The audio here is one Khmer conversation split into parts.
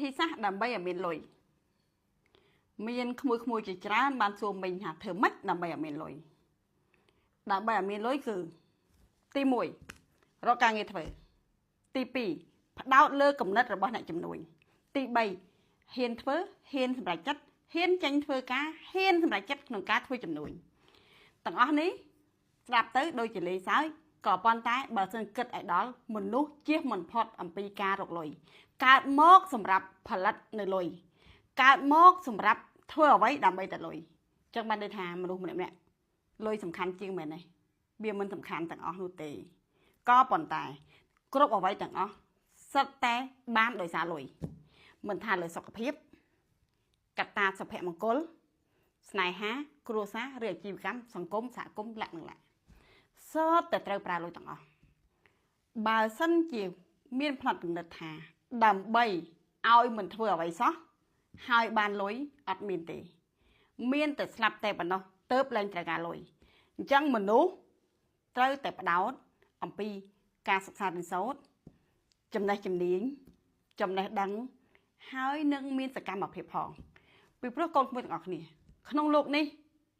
ធីសាស្ត្រដើម្បីឲ្យមានលុយមានក្មួយៗជាច្រើនបានសួរមិញថាធ្វើម៉េចដើម្បីឲ្យមានលុយដើម្បីឲ្យមានលុយគឺទី1រកការងារធ្វើទី2ផ្ដោតលើគំនិតរបស់អ្នកជំនួញទី3ហ៊ានធ្វើហ៊ានសម្រេចចិត្តហ៊ានចេញធ្វើការហ៊ានសម្រេចចិត្តក្នុងការធ្វើជំនួញទាំងអស់នេះស្ដាប់ទៅដូចជាលេងសើចក៏ប៉ុន្តែបើសិនគិតឲ្យដល់មនុស្សជៀសមិនផុតអំពីការរកលុយកើតមកសម្រាប់ផលិតនៅលុយកើតមកសម្រាប់ធ្វើអ្វីដើម្បីតែលុយចឹងបានន័យថាមនុស្សម្នាក់ៗលុយសំខាន់ជាងមែនទេវាមិនសំខាន់ទាំងអស់នោះទេក៏ប៉ុន្តែគ្រប់អ្វីទាំងអស់សុទ្ធតែបានដោយសារលុយមិនថាលើសុខភាពកត្តាសុភមង្គលស្នេហាគ្រួសារឬអាជីវកម្មសង្គមសហគមន៍លក្ខណៈសុទ្ធតែត្រូវប្រើលុយទាំងអស់បើសិនជាមានផ្នត់គំនិតថាដើម្បីឲ្យមិនធ្វើអ្វីសោះហើយបានលុយអត់មានទេមានតែស្លាប់តែប៉ុណ្ណោះទៅលែងត្រូវការលុយអញ្ចឹងមនុស្សត្រូវតែផ្ដោតអំពីការសិក្សារៀនសូត្រចំណេះជំនាញចំណេះដឹងហើយនឹងមានសកម្មភាពផងពីព្រោះកូនក្មួយទាំងអស់គ្នាក្នុងโลกនេះ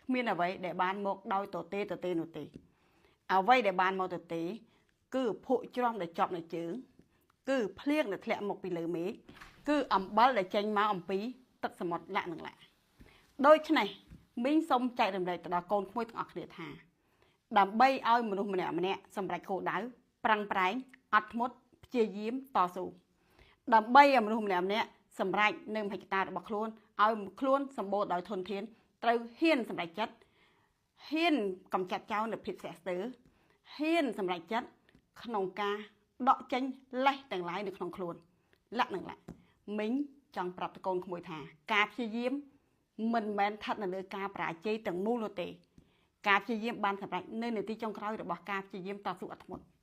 គ្មានអ្វីដែលបានមកដោយទទេទទេនោះទេអ្វីដែលបានមកទទេគឺភក់ជ្រាំដែលជាប់នៅជើងគឺភ្លៀងដែលធ្លាក់មកពីលើមេឃគឺអំបិលដែលចេញមកអំពីទឹកសមុទ្រលក្ខនឹងលក្ខដូច្នេះមីងសូមចែករំលែកទៅដល់កូនក្មួយទាំងអស់គ្នាថាដើម្បីឲ្យមនុស្សម្នាក់ម្នាក់សម្រេចគោលដៅប្រឹងប្រែងអត់ធ្មត់ព្យាយាមតស៊ូដើម្បីឲ្យមនុស្សម្នាក់ម្នាក់សម្រេចនៅមហិច្ឆតារបស់ខ្លួនឲ្យខ្លួនសម្បូរដោយធនធានត្រូវហ៊ានសម្រេចចិត្តហ៊ានកម្ចាត់ចោលនូវភាពស្ទាក់ស្ទើរហ៊ានសម្រេចចិត្តក្នុងការដកចេញលេសទាំងឡាយនៅក្នុងខ្លួនលក្ខនឹងលក្ខមីងចង់ប្រាប់តកូនក្មួយថាការព្យាយាមមិនមែនស្ថិតនៅលើការបរាជ័យទាំងមូលនោះទេការព្យាយាមបានសម្រេចនៅនាទីចុងក្រោយរបស់ការព្យាយាមតស៊ូអត់ធ្មត់។